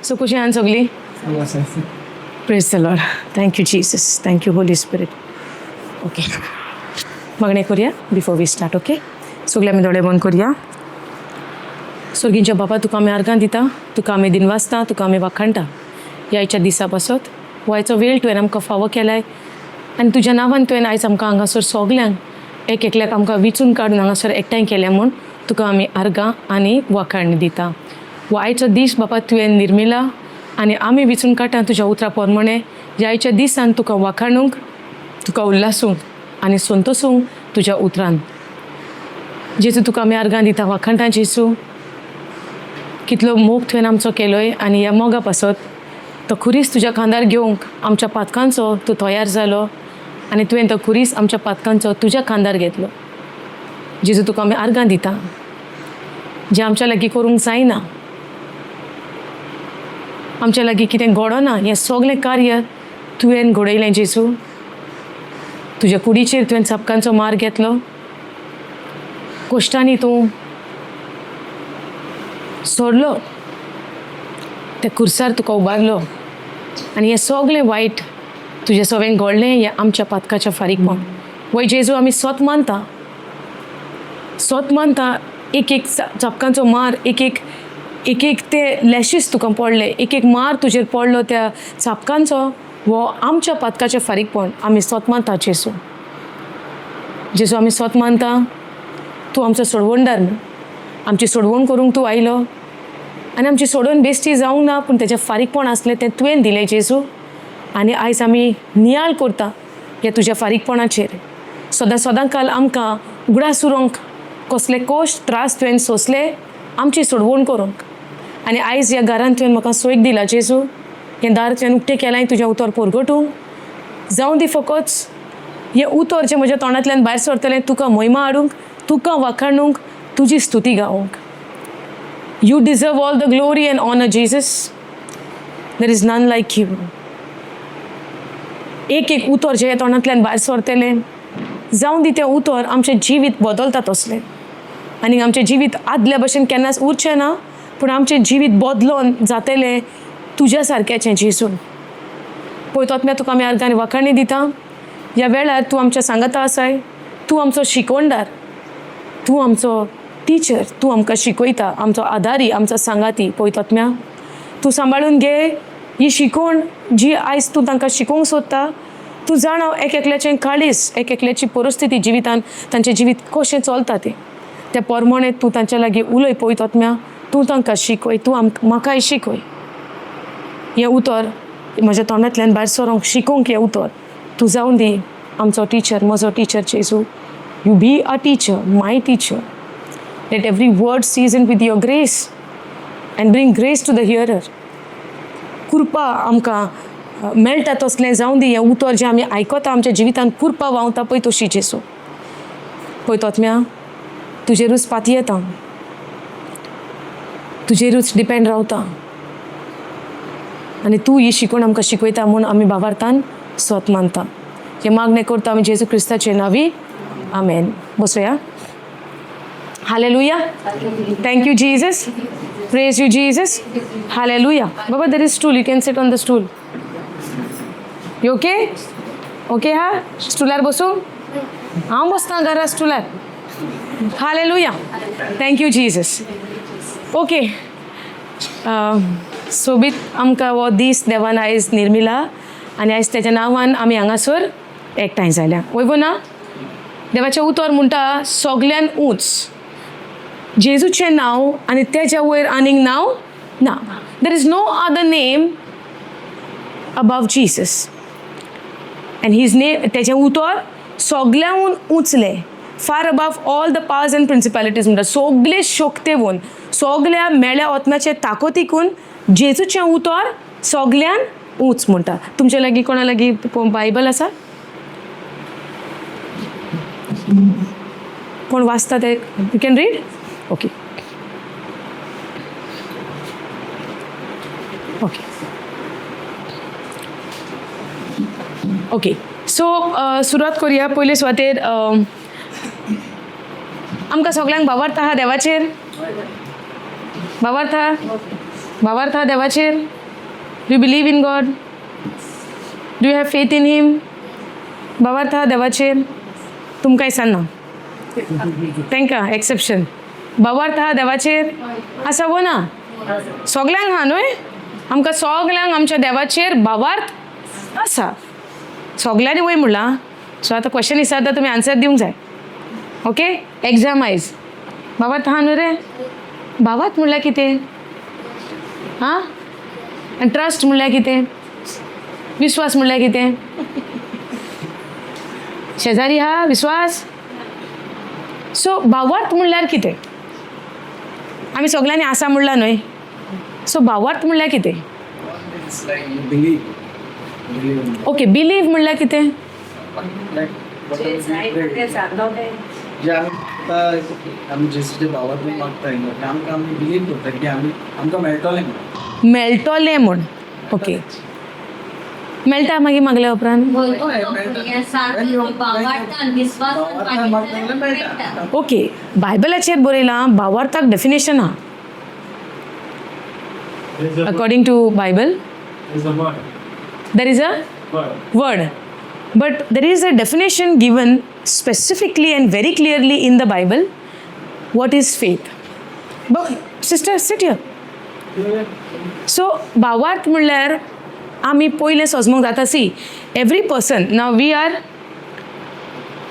So कशी आहान सगळीं? Praise the Lord. Thank you Jesus, thank you Holy Spirit. Okay, मागणें करुया बिफोर we start. Okay, सगळे आमी दोळे बंद करुया. सर्गींच्या बापा, तुका आमी आर्गां दिता, तुका आमी दिनवासता, तुका आमी वाखाणटा. ह्या आयच्या दिसा पासत हो आयचो वेळ तुवें आमकां फावो केलाय आनी तुज्या नांवान तुवें आयज आमकां हांगासर सगल्यांक एक एकल्याक आमकां विचून काडून हांगासर एकठांय केल्या म्हूण तुका आमी आर्गां आनी वाखाण दिता. हो आयचो दीस बापा तुवें निर्मिला आनी आमी विचून काडटा तुज्या उतरा प्रमाणे ह्या आयच्या दिसान तुका वाखाणूंक, तुका उल्लासूंक आनी संतोसूंक तुज्या उतरान. जेजू, तुका आमी आर्गां दिता, वाखाणटा. जेजू, कितलो मोग तुवें आमचो केलोय आनी ह्या मोगा पासत तो खुरीस तुज्या खांदार घेवंक आमच्या पातकांचो तूं तयार जालो आनी तुवें तो खुरीस आमच्या पातकांचो तुज्या खांदार घेतलो. जेजू, तुका आमी आर्गां दिता. जें आमच्या लागीं करूंक जायना, आमच्या लागीं कितें घडना, हें सगळें कार्य तुवें घडयलें. जेजू, तुज्या कुडीचेर तुवें चापकांचो मार घेतलो, कश्टांनी तूं सोडलो, त्या खुर्सार तुका उबारलो आनी हें सगळें वायट तुजें सगळें घडलें हें आमच्या पातकाच्या फारीकपण. वय जेजू, आमी स्वत मानता, स्वत मानता. एक एक चापकांचो मार, एक एक एक एक ते लॅशीस तुका पडले, एक एक मार तुजेर पडलो त्या चापकांचो, हो आमच्या पातकाचें फारीकपण. आमी स्वत मानता जेजू. जेजू, आमी स्वत मानता तूं आमचो सोडवणदार न्हू. आमची सोडवण करूंक तूं आयलो आनी आमची सोडवण बेश्टी जावंक ना, पूण तेजें फारीकपण आसलें तें तुवें दिलें जेजू. आनी आयज आमी नियाळ करता ह्या तुज्या फारीकपणाचेर. सदां सदां काल आमकां उगडास उरोंक कसले कश्ट त्रास तुवें सोंसले आमची सोडवण करूंक. आनी आयज ह्या घरान तुवें म्हाका सोयीक दिला जेजू, हें दार तुवें उक्तें केलां तुजें उतर परगटूंक. जावं दी फकत हें उतर जें म्हज्या तोंडांतल्यान भायर सरतलें तुका महिमा हाडूंक, तुका वाखाणूंक, तुजी स्तुती गावूंक. You deserve all the glory and honour, Jesus. There is none like you. एक एक उतर जें तोंडांतल्यान भायर सरतलें, जावं दी तें उतर आमचें जिवीत बदलता तसलें आनी आमचें जिवीत आदल्या भशेन केन्नाच उरचें ना, पूण आमचें जिवीत बदलोन जातलें तुज्या सारक्याचें. जेजून पळय तोतम्या, तुका आमी आर्गां आनी वाखाणी दिता. ह्या वेळार तूं आमच्या सांगाता आसाय. तूं आमचो शिकवणदार, तूं आमचो टिचर, तूं आमकां शिकयता, आमचो आदारी, आमचो सांगाती. पळय तोतम्या, तूं सांबाळून घे ही शिकवण जी आयज तूं तांकां शिकोवंक सोदता. तूं जाणा एक एकल्याचें काळीज, एक एकल्याची परिस्थिती जिवितान, तांचें जिवीत कशें चलता तें. त्या प्रमाणे तूं तांच्या लागीं उलय. पळय तोतम्या, तूं तांकां शिकय, तूं आमकां म्हाकाय शिकय. हें उतर म्हज्या तोंडांतल्यान भायर सरोंक, शिकोवंक हें उतर तूं जावन दी आमचो टिचर, म्हजो टिचर. जेजू, you be a teacher, my teacher. Let every word season with your grace and bring grace to the hearer. कृपा आमकां मेळटा तसलें जावं दी हें उतर जें आमी आयकता, आमच्या जिवितांत कृपा व्हांवता पळय तशी. जेजू, पळय तोतम्या, तुजेरूच पातयेता, तुजेरूच डिपेंड रावता आनी तूं ही शिकवण आमकां शिकयता म्हूण आमी भावार्थान स्वत मानता. हें मागणें करता आमी जेजू क्रिस्ताचे नांवी, आमेन. बसोया. Hallelujah. Thank you, Jesus. Praise you, Jesus. Hallelujah. Baba, there is stool. You can sit on the stool. You okay? Okay हा, स्टुलार बसूं? हांव बसता घरा स्टुलार. Hallelujah. Thank you, Jesus. Okay, सोबीत आमकां हो दीस देवान आयज निर्मिला आनी आयज तेच्या नांवान आमी हांगासर एकठांय जाल्या. वय गो ना? देवाचें उतर म्हणटा, सगल्यान ऊंच जेजूचें नांव आनी तेज्या वयर आनीक नांव ना. There is no other name above Jesus and his name. तेजें उतर सगल्यांहून उंचलें, far above all the powers and principalities म्हणटा. सगळे शक्तेवून, सगल्या मेळ्या आत्म्याचे ताकतीकून जेजूचें उतर सगल्यान ऊंच म्हणटा. तुमचे लागीं, कोणा लागीं बायबल आसा? कोण वाचता ते? You can read. Okay, okay, okay. So सुरवात करुया पयले सुवातेर. आमकां सगल्यांक भावार्थ आहा देवाचेर? भावार्थ आहा? भावार्थ आहा देवाचेर? Do you believe in God? Do you have faith in him? भावार्थ आहा देवाचेर? तुमकां दिसना, तांकां एक्सेप्शन. भावार्थ आहा देवाचेर? आसा वो ना? सगल्यांक आहा न्हय? आमकां सगल्यांक आमच्या देवाचेर भावार्थ आसा. सगल्यांनी वय म्हणलां. सो आतां क्वेश्चन विचारता, तुमी आन्सर दिवंक जाय. ओके, एग्जाम आयज. भावार्थ आहा न्हू रे? भावार्थ म्हणल्यार कितें? हां, आनी ट्रस्ट म्हणल्यार कितें? विस्वास म्हणल्यार कितें? शेजारी हा विस्वास. सो भावार्थ म्हणल्यार कितें? आमी सगल्यांनी आसा म्हणलां न्हय? सो भावार्थ म्हणल्यार कितें? It's like you believe. Believe in okay, believe म्हणल्यार कितें? Like whatever we pray. जे आमी आतां आमी जेजूच्या भावार्थ मागता ते आमकां आमी बिलीव करता की आमी आमकां मेळटलें म्हणून. मेळटलें म्हूण. ओके, मेळटा मागीर मागल्या उपरांत? भावार्थान मागता जाल्यार मेळटा. ओके, बायबलाचेर बरयलां, भावार्थाक डेफिनेशन आहा. There's a, according to Bible there's a word. There is a Word. Word, but there is a definition given specifically and very clearly in the Bible. What is faith? But sister, sit here. So भावार्थ म्हणल्यार आमी पयलें सोजमूंक जाता. See, every person, now we are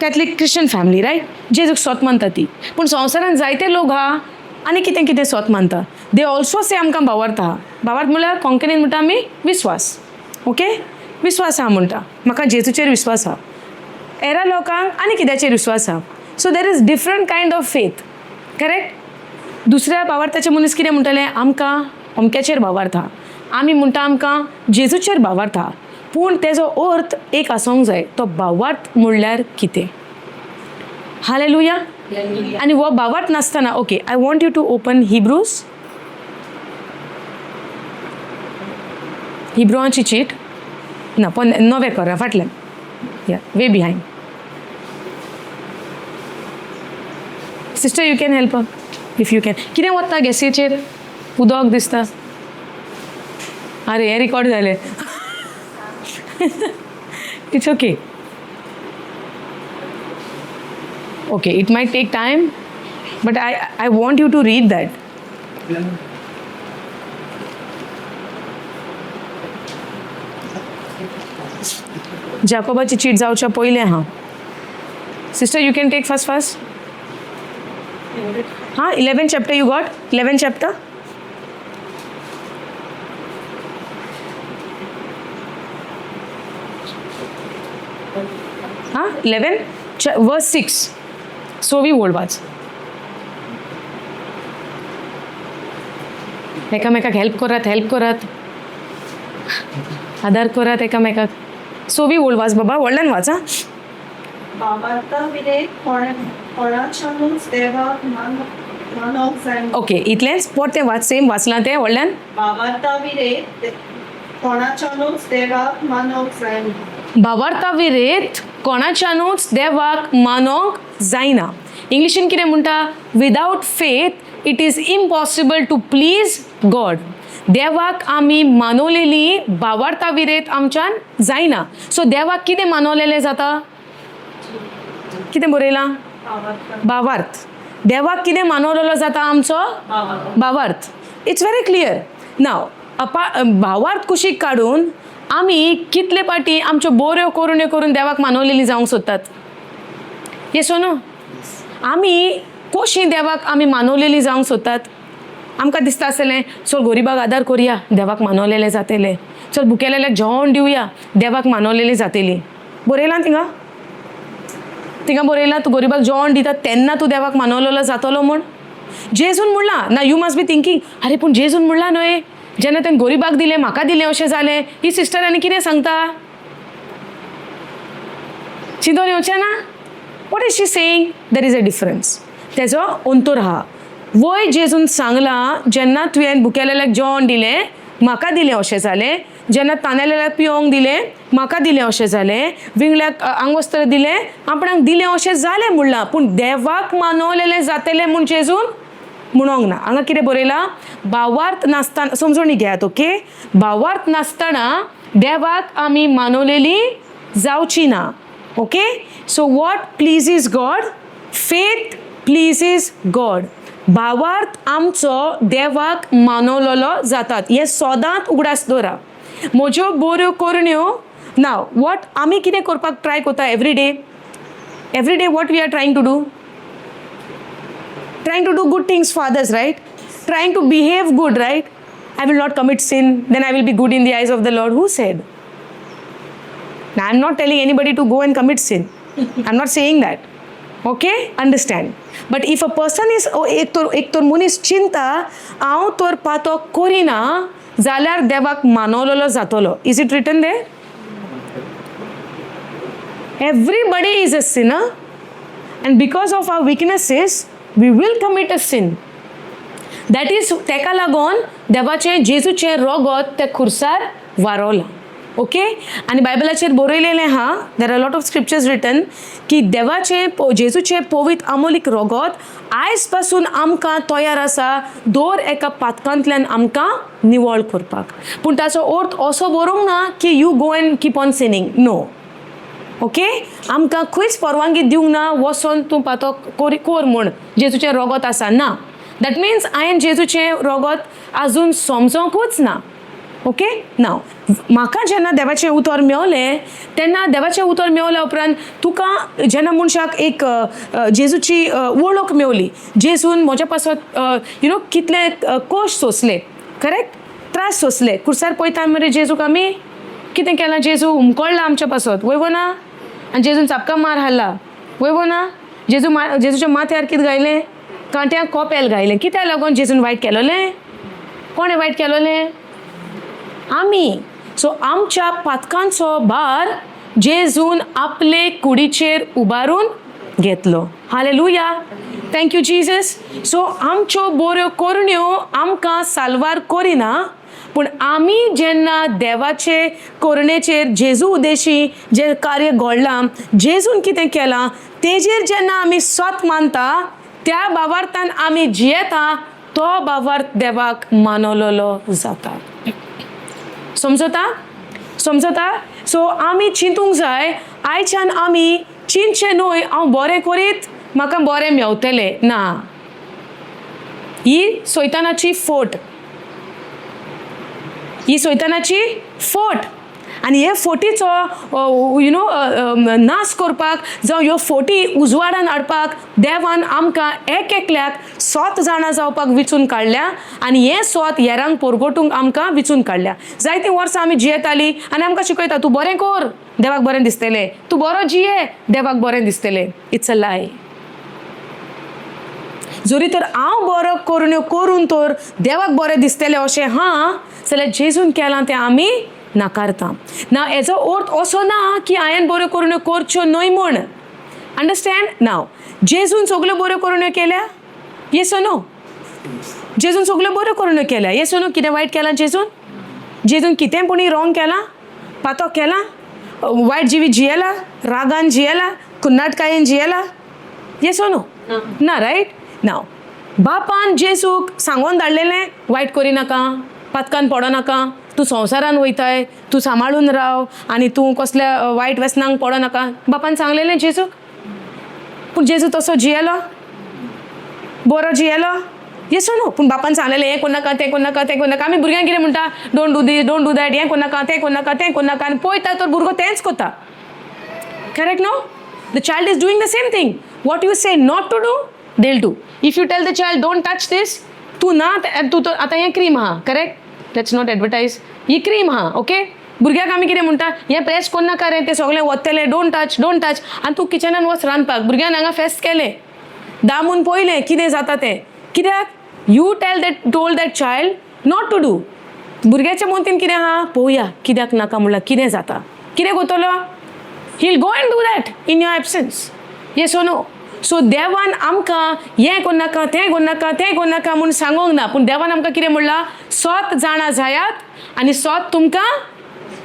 Catholic Christian family, right? जेजूक सोत मानता ती. पूण संवसारांत जायते लोक आहा आनी कितें कितें सोत मानता. They also से आमकां भावार्थ आहा. भावार्थ म्हणल्यार कोंकणीन म्हणटा आमी विस्वास. ओके, विस्वास आहा म्हणटा, म्हाका जेजूचेर विस्वास आहा. हेरा लोकांक आनी कित्याचेर विस्वास आहा. So there is different kind of faith, correct? दुसऱ्या भावार्थाचे मनीस कितें म्हणटले? आमकां अमक्याचेर भावार्थ आहा. आमी म्हणटा आमकां जेजूचेर भावार्थ आहा. पूण तेजो अर्थ एक आसूंक जाय, तो भावार्थ म्हणल्यार कितें? हालेलुया. आनी हो भावार्थ नासतना, okay, I want you to open Hebrews, हिब्रुवांची चीट ना, पण नवें कर, फाटल्यान, या way behind. Sister, you can help if you can. कितें वता गॅसीचेर उदक दिसता. अरे, हें रिकॉर्ड जालें. It's okay. Okay, it might take time, but I want you to read that. जाकोबाची चीट जावच्या पयलें आहा. Sister, you can take first first. हां, 11 chapter. You got 11 chapter? हां, 11 वर्स 6, सोवी ओळ वाच. एकामेकाक हेल्प करात, हेल्प करात, आदार करात एकामेकाक. सोवी ओळ वाच बाबा, व्हडल्यान वाच आं. भावार्था विरेत कोणाच्यानूच देवाक मानोवंक जायना. ओके, इतलेंच. परतें वाच, सेम वाचलां तें, व्हडल्यान. भावार्था विरेत कोणाच्यानूच देवाक मानोवंक जायना. भावार्था विरेत कोणाच्यानूच देवाक मानोंक जायना. इंग्लिशीन कितें म्हणटा? Without faith it is impossible to please God. देवाक आमी मानवलेली भावार्था विरेत आमच्यान जायना. सो देवाक कितें मानवलेलें जाता? कितें बरयलां? भावार्थ. देवाक कितें मानवलेलो जाता आमचो? भावार्थ. It's very clear now. अपा भावार्थ कुशीक काडून आमी कितले पाटी आमच्यो बऱ्यो करुण्यो करून देवाक मानवलेली जावंक सोदतात? येस नो? आमी कशी देवाक आमी मानवलेली जावंक सोदतात? आमकां दिसता आसतलें, चल गोरिबाक आदार करुया, देवाक मानवलेलें जातलें. चल भुकेलेल्याक जेवण दिवया, देवाक मानवलेली जातली. बरयलां थिंगा? थिंगा बरयलां तूं गोरिबाक जेवण दिता तेन्ना तूं देवाक मानवलेलो जातलो म्हूण? जेजून म्हणलां ना? You must be thinking, अरे पूण जेजून म्हणलां न्हय, जेन्ना तेणें गोरिबाक दिलें म्हाका दिलें अशें जालें. ही सिस्टर आनी कितें सांगता चिंतोन येवचें ना? What is she saying? There is a difference. तेजो अंतर आहा. वय जेजून सांगलां, जेन्ना तुवें भुकेलेल्याक जेवण दिलें म्हाका दिलें अशें जालें, जेन्ना तानेलेल्याक पिवंक दिलें म्हाका दिलें अशें जालें, विंगळ्याक आंगवस्त्र दिलें आपणाक दिलें अशें जालें म्हणलां. पूण देवाक मानवलेलें जातलें म्हूण जेजून म्हणोंक ना. हांगा कितें बरयलां? भावार्थ नासतना, समजोणी घेयात, ओके? भावार्थ नासतना देवाक आमी मानवलेली जावची ना, okay? So what pleases God? Faith pleases God. भावार्थ आमचो देवाक मानवलेलो जातात हें सदांच उगडास दवरा. म्हज्यो बऱ्यो करण्यो ना. What आमी कितें करपाक ट्राय करता every day? Every day what we are trying to do? Trying to do good things for others, right? Trying to behave good, right? I will not commit sin, then I will be good in the eyes of the Lord. Who said? Now, I'm not telling anybody to go and commit sin. I'm not saying that. Okay? Understand. But if a person is, oh, एक तर मनीस चिंता हांव तर पातो करिना जाल्यार देवाक मानवलेलो जातलो. Is it written there? Everybody is a sinner, and because of our weaknesses we will commit a sin. That is तेका लागून देवाचें, जेजूचें रोगोत त्या खुर्सार वारोवलां, ओके? आनी बायबलाचेर बरयलेलें आहा, there are lot of scriptures written की देवाचें, जेजूचें पवित्र आमोलीक रोगोत आयज पासून आमकां तयार आसा दर एका पातकांतल्यान आमकां निवळ करपाक. पूण ताचो अर्थ असो बरोवंक ना की you go and keep on sinning. No, okay? आमकां खंयच परवानगी दिवंक ना वचोन तूं पातो कोर कोर म्हूण, जेजूचें रोगोत आसा ना. That means हांवें जेजूचें रोगोत आजून समजोंकूच ना, ओके? नाव म्हाका जेन्ना देवाचें उतर मेवलें, तेन्ना देवाचें उतर मेवल्या उपरांत तुका जेन्ना मनशाक एक जेजूची वळख मेवली, जेजून म्हज्या पासत you know कितले कश्ट सोंसले, करेक्ट? त्रास सोंसले. खुर्सार पळयता मरे जेजूक आमी, कितें केलां जेजू? हुमकळ्ळा आमच्या पासत, वय वो ना? आनी जेजून चापका मार हाडला, वय वो ना? जेजू मा जेजूच्या माथ्यार कितें घायलें? कांट्याक कोपेल घायलें. कित्याक लागून? जेजून वायट केलोलें? कोणें वायट केलोलें? आमी. सो आमच्या पातकांचो भार जेजून आपले कुडीचेर उबारून घेतलो. Hallelujah, thank you Jesus. So आमच्यो बऱ्यो करण्यो आमकां साल्वार करिना, पूण आमी जेन्ना देवाचे करणेचेर, जेजू उदेशी जें कार्य घडलां, जेजून कितें केलां तेजेर जेन्ना आमी सत मानता, त्या भावार्थान आमी जियेता, तो भावार्थ देवाक मानवलेलो जाता. समजता? समजता? सो आमी चिंतूंक जाय. आयच्यान आमी चिंतचें न्हय, हांव बरें करीत म्हाका बरें मेवतलें. ना, ही सैतानाची फोट, ही सैतानाची फोट. आनी हे फोटीचो you know नाश करपाक जावं ह्यो फोटी उजवाडान हाडपाक देवान आमकां एक एकल्याक सोत जाणा जावपाक विचून काडल्या आनी हें सोत हेरांक परगटूंक आमकां विचून काडल्या. जायतीं वर्सां आमी जियेतालीं आनी आमकां शिकयता, तूं बरें कर, देवाक बरें दिसतलें, तूं बरो जिये, देवाक बरें दिसतलें. It's a lie. जरी तर हांव बरो करण्यो करून तर देवाक बरें दिसतलें अशें हा जाल्यार जेजून केलां तें आमी नाकारता ना. हेजो अर्थ असो ना की हांवें बऱ्यो करण्यो करच्यो न्हय म्हूण. अंडरस्टँड? नाव जेजून सगल्यो बऱ्यो करण्यो केल्या? Yes, no? जेजून सगल्यो बऱ्यो करण्यो केल्या? Yes, no? कितें वायट केलां जेजून? जेजून कितें पुणी रॉंग केलां? पातो केलां? वायट जिवीत जियेला? रागान जियेला? कुन्नाटकायेन जियेला? Yes, no? ना, रायट? नाव बापान जेजूक सांगोन धाडलेलें, वायट करिनाका, पातकान पडो नाका, तूं संवसारान वयताय, तूं सांबाळून राव आनी तूं कसल्या वायट वेसनांक पडो नाका. बापान सांगलेलें जेजूक. पूण जेजू तसो जियेलो? बरो जियेलो? Yes, no? पूण बापान सांगलेलें, हें करनाका, तें करनाका, तें करनाका. आमी भुरग्यांक कितें म्हणटा? Don't do this, don't do that, हें करनाका, तें करनाका, तें करनाका. आनी पळयता तर भुरगो तेंच करता. Correct, no? The child is doing the same thing. What you say not to do, they'll do. If you tell the child, don't touch this, तूं ना तूं तर आतां हें क्रीम आहा, correct? Let's not advertise. He cream आहा, okay? भुरग्याक आमी कितें म्हणटा? हें प्रेस करनाका रे, तें सगळें वतलें, don't touch, don't touch. आनी तूं किचनान वच रांदपाक, भुरग्यान हांगा फेस्त केलें, दामून पळयलें कितें जाता तें. कित्याक? You tell that told that child not to do. भुरग्याच्या मतीन कितें आहा? पळोवया कित्याक नाका म्हणल्यार कितें जाता. कितें करतलो? He'll go and do that in your absence. Yes or no? So देवान आमकां हें करनाका, तें करनाका, तें करनाका म्हूण सांगूंक ना. पूण देवान आमकां कितें म्हणलां? सोत जाणा जायात आनी सोत तुमकां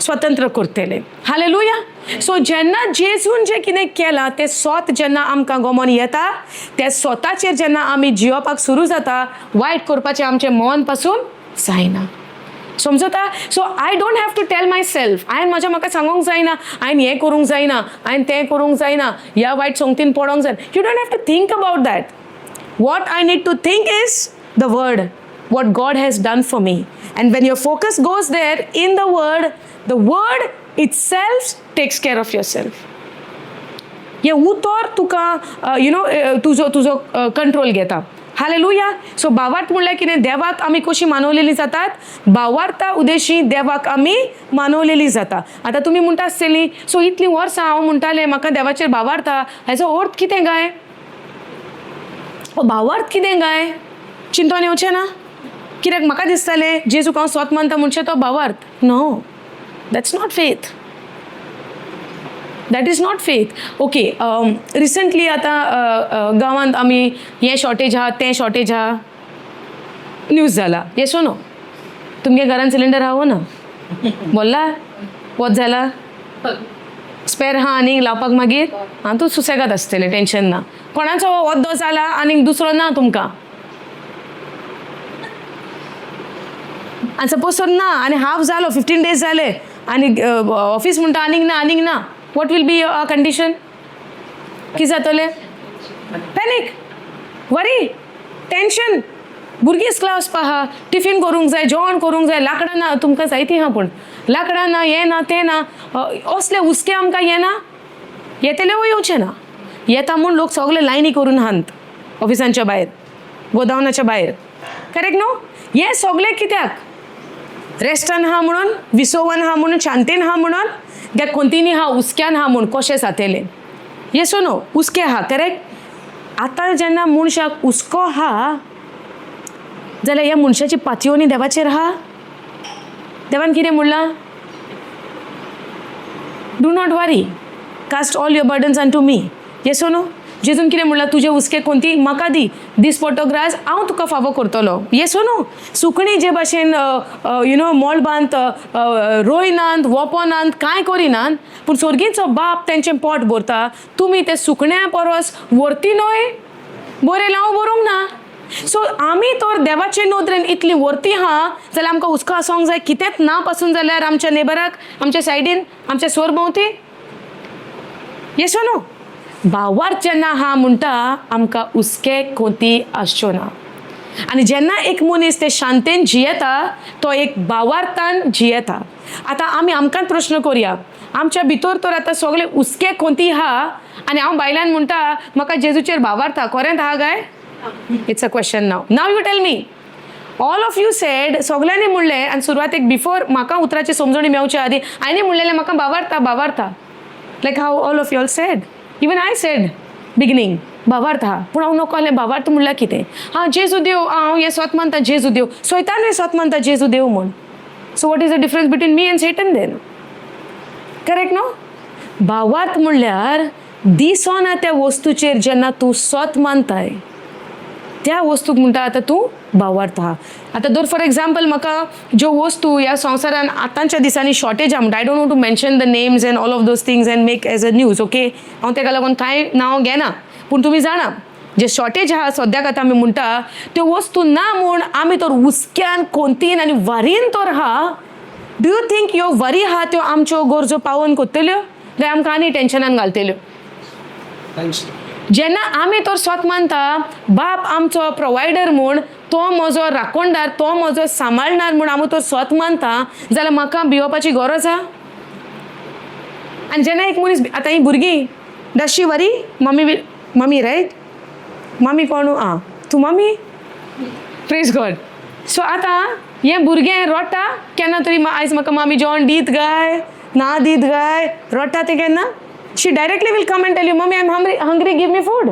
स्वतंत्र करतले. हालेलुया. सो जेन्ना जेजून जें कितें केलां तें सोत जेन्ना आमकां गोमोन येता, त्या सोताचेर जेन्ना आमी जियोपाक सुरू जाता, वायट करपाचें आमचें मन पासून जायना. समजता? So I don't have to tell myself. हांवें म्हज्या म्हाका सांगूंक जायना हांवें हें करूंक जायना, हांवें तें करूंक जायना, ह्या वायट संगतीन पडोंक जायना. You don't have to think about that. What I need to think is the word, what God has done for me. And when your focus goes there in the word itself takes care of yourself. हें उतर तुका you know तुजो तुजो control घेता. Hallelujah. So भावार्थ म्हणल्यार कितें? देवाक आमी कशी मानवलेली जातात? भावार्था उदेशी देवाक आमी मानवलेली जाता. आतां तुमी म्हणटा आसतली, सो इतलीं वर्सां हांव म्हणटालें म्हाका देवाचेर भावार्थ आहा, हेजो अर्थ कितें काय? हो भावार्थ कितें काय? चिंतोन येवचें ना? कित्याक म्हाका दिसतालें जेजूक हांव स्वत मानता म्हणचे तो भावार्थ. No, that's not faith. That is not faith. Okay, recently आतां गांवांत आमी हें शॉर्टेज आहा, तें शॉर्टेज आहा, न्यूज जाला. येस नो? तुमगे घरान सिलिंडर आहा वो ना? बोल्ला वत जाला, स्पेर आहा आनी लावपाक मागीर आं तूं सुसेगाद आसतलें, टेंशन ना. कोणाचो ओद्दो जाला आनी दुसरो ना तुमकां, आनी सपोज तर ना आनी हाफ जालो, 15 डेज जाले आनी ऑफीस म्हणटा आनीक ना, आनीक ना, what will be your condition? कितें जातलें? पॅनीक, वरी, टेंशन. भुरगीं स्कुला वचपा आहा, टिफीन करूंक जाय, जेवण करूंक जाय, लांकडां ना, तुमकां जायतीं आहा पूण लांकडां ना, हें ना, तें ना, असले हुस्के आमकां येना? येतले वो येवचे ना? येता म्हूण लोक सगळे लायनी करून हांत ऑफिसांच्या भायर, गोदावनाच्या भायर. करेक्ट न्हू? हें सगळें कित्याक? रेस्टान आहा म्हणून, विसोवन आहा म्हणून, शांतीन आहा म्हणून, काय कोंतीनी आहा, हुस्क्यान आहा म्हूण कशें जातलें? येस नो? हुस्के आहा, करेक्ट? आतां जेन्ना मनशाक हुस्को आहा जाल्यार ह्या मनशाची पातयेवणी देवाचेर आहा? देवान कितें म्हणलां? Do not worry, cast all your burdens unto me. Yes no? जेजून कितें म्हणलां? तुजे हुस्के कोणती म्हाका दी, दिसपट्टो ग्रास हांव तुका फावो करतलो. येस नो? सुकणीं जे भाशेन you know मळबांत रोयनात, वोपनात, कांय करिनात, पूण स्वर्गीचो बाप तेंचें पोट भरता. तुमी ते सुकण्या परस व्हरती न्हय? बरें हांव बरोवंक ना. सो आमी तर देवाचे नदरेन इतली व्हरती आहा जाल्यार आमकां हुस्को आसोंक जाय कितेंच ना पासून जाल्यार आमच्या नेबराक, आमच्या सायडीन, आमच्या सोर भोंवती? येस नो? भावार्थ जेन्ना आहा म्हणटा आमकां हुस्के कोती आसच्यो ना. आनी जेन्ना एक मनीस ते शांतेन जियेता, तो एक भावार्थान जियेता. आतां आमी आमकांच प्रश्न करया, आमच्या भितर तर आतां सगळे हुस्के कोती आहा आनी हांव बायल्यान म्हणटा म्हाका जेजूचेर भावार्थ आहा, खरेंच आहा काय? It's a question now. Now you tell me. All of you said, सगळ्यांनी म्हणलें आनी सुरवातेक बिफोर म्हाका उतराची समजणी मेवच्या आदी हांवें म्हणलेलें म्हाका भावार्थ, भावार्थ. Like how all of you all said, even I said beginning भावार्थ आहा, पूण हांव नको आहलें भावार्थ म्हणल्यार कितें? आं, जेजू देव, हांव हें स्वत मानता जेजू देव, स्वतानूय स्वत मानता जेजू देव म्हूण. So what is the difference between me and Satan then? Correct न्हू? भावार्थ म्हणल्यार दिसना त्या वस्तूचेर जेन्ना तूं स्वत मानताय, त्या वस्तूक म्हणटा आतां तूं भावार्थ आहा. आतां धर फॉर एग्जाम्पल, म्हाका ज्यो वस्तू ह्या संवसारान आतांच्या दिसांनी शॉर्टेज आहा म्हणटा, I don't want to mention the names and all of those things and make as a news, okay? हांव तेका लागून कांय नांव घेना, पूण तुमी जाणा जे शॉर्टेज आहा सद्याक आतां आमी म्हणटा त्यो वस्तू ना म्हूण आमी तर हुस्क्यान, कोंतीन आनी वरीन तर आहा. Do you think ह्यो वरी आहा त्यो आमच्यो गरजो पावोवन कोत्तल्यो काय आमकां आनी टेंशनान घालतल्यो? जेन्ना आमी तर स्वत मानता बाप आमचो प्रोवायडर म्हूण, तो म्हजो राखणदार, तो म्हजो सांबाळणार म्हूण आमी तर स्वत मानता जाल्यार म्हाका भियोपाची गरज आहा? आनी जेन्ना एक मनीस, आतां ही भुरगीं, does she worry? Mummy will, mummy, right? Mummy कोण आं? तूं मम्मी? Praise God. सो आतां हें भुरगें रोडटा केन्ना तरी, आयज म्हाका मामी जेवण दीत काय ना दीत काय? रोडटा तें केन्ना? She directly will come and tell you, "Mummy, I am hungry, hungry, give me food.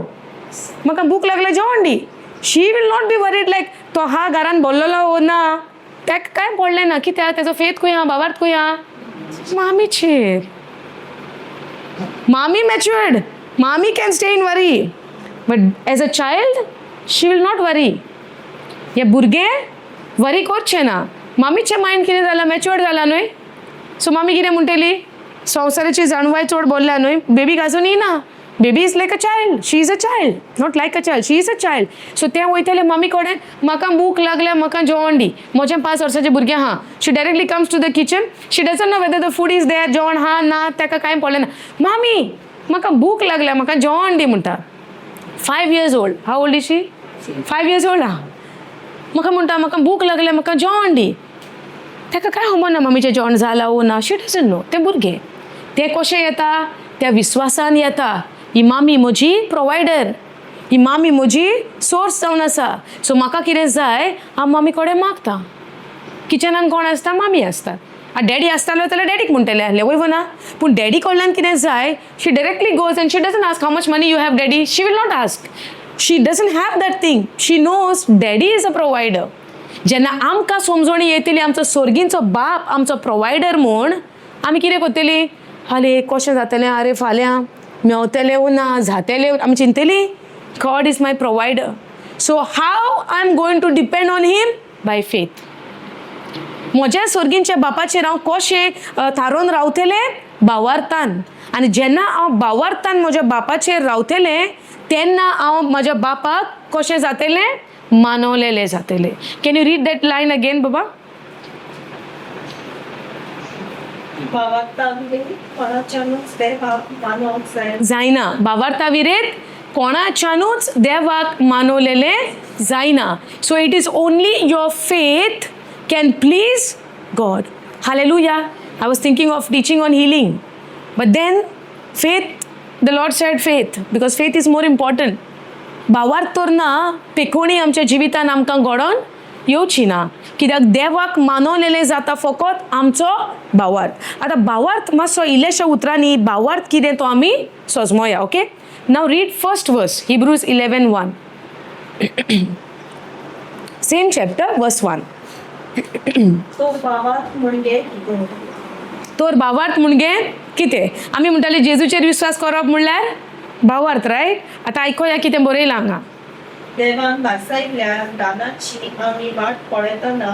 म्हाका भूक लागल्या, जेवण दी." She will not be worried like तो हा घरान बोल्लोलो वो ना, ताका कांय पडलें ना. कित्याक? तेजो फेथ खंय आहा? भावार्थ खंय आहा? मामीचेर. मामी matured, mummy can stay in worry, but as a child she will not worry. हे भुरगें वरी करचें ना. मामीचें मायंड कितें जालां? मॅच्युअर्ड जालां न्हय? सो मामी कितें म्हणटली? संवसाराची जाणवाय चड बोल्ल्या न्हय बेबीक आजूनय ना. Baby is like a child, she is a child, not like a child, she is a child. So तें वयतलें मम्मी कडेन, म्हाका भूक लागल्या, म्हाका जेवण दी. म्हजें 5 वर्साचें भुरगें आहा, she directly comes to the kitchen, she doesn't know whether the food is there, जेवण आहा ना ताका कांय पडलें ना. मामी म्हाका भूक लागल्या, म्हाका जेवण दी म्हणटा. 5 years old. How old is she? 5 years old आहा. म्हाका म्हणटा म्हाका भूक लागल्या, म्हाका जेवण दी. ताका कांय खबर ना मम्मीचें जेवण जालां वो ना, शी डजन नो. तें भुरगें तें कशें येता, त्या विस्वासान येता, ही मामी म्हजी प्रोवायडर, ही मामी म्हजी सोर्स जावन आसा. सो म्हाका कितें जाय हांव मामी कडेन मागता. किचनान कोण आसता? मामी आसता. आतां डॅडी आसतालो जाल्यार डॅडीक म्हणटलें आहलें, वय ना? पूण डॅडी कडल्यान कितें जाय, she directly goes and she doesn't ask how much money you have daddy, she will not ask. She doesn't have that thing. She knows daddy is a provider. जेन्ना आमकां समजणी येतली आमचो सोर्गींचो बाप आमचो प्रोवायडर म्हूण, आमी कितें करतली? आरे कशें जातलें, आरे फाल्यां मेवतलें वो ना, जातलें, आमी चिंतली God is my provider. So how I am going to depend on him? By faith. म्हज्या सोर्गींच्या बापाचेर हांव कशें थारोवन रावतलें? बावार्थान. आनी जेन्ना हांव बावार्थान म्हज्या बापाचेर रावतलें तेन्ना हांव म्हज्या बापाक कशें जातलें? मानवलेलें जातलें. Can you read that line again बाबा? भावार्था विरेत कोणाच्यानूच देवाक मानवंक जायना. जायना. बावार्था विरेत कोणाच्यानूच देवाक मानवलेलें जायना. So it is only your faith can please God. Hallelujah. I was thinking of teaching on healing, but then faith, the Lord said faith, because faith is more important. भावार्थ तर ना पेकोणी आमच्या जिवितान आमकां घडोवन येवची ना, कित्याक देवाक मानवलेलें जाता फकत आमचो भावार्थ. आतां भावार्थ मातसो इल्लेशा उतरांनी भावार्थ कितें तो आमी सजमोया. Okay, now read first verse, Hebrews 11:1, same chapter, verse 1. तो भावार्थ म्हणजे कितें? तर भावार्थ म्हणजे कितें? आमी म्हणटाले जेजूचेर विस्वास करप म्हणल्यार भावार्थ, रायट? आतां आयकोया कितें बरयलां हांगा. देवान भासायल्ल्या दानाची आमी वाट पळयतना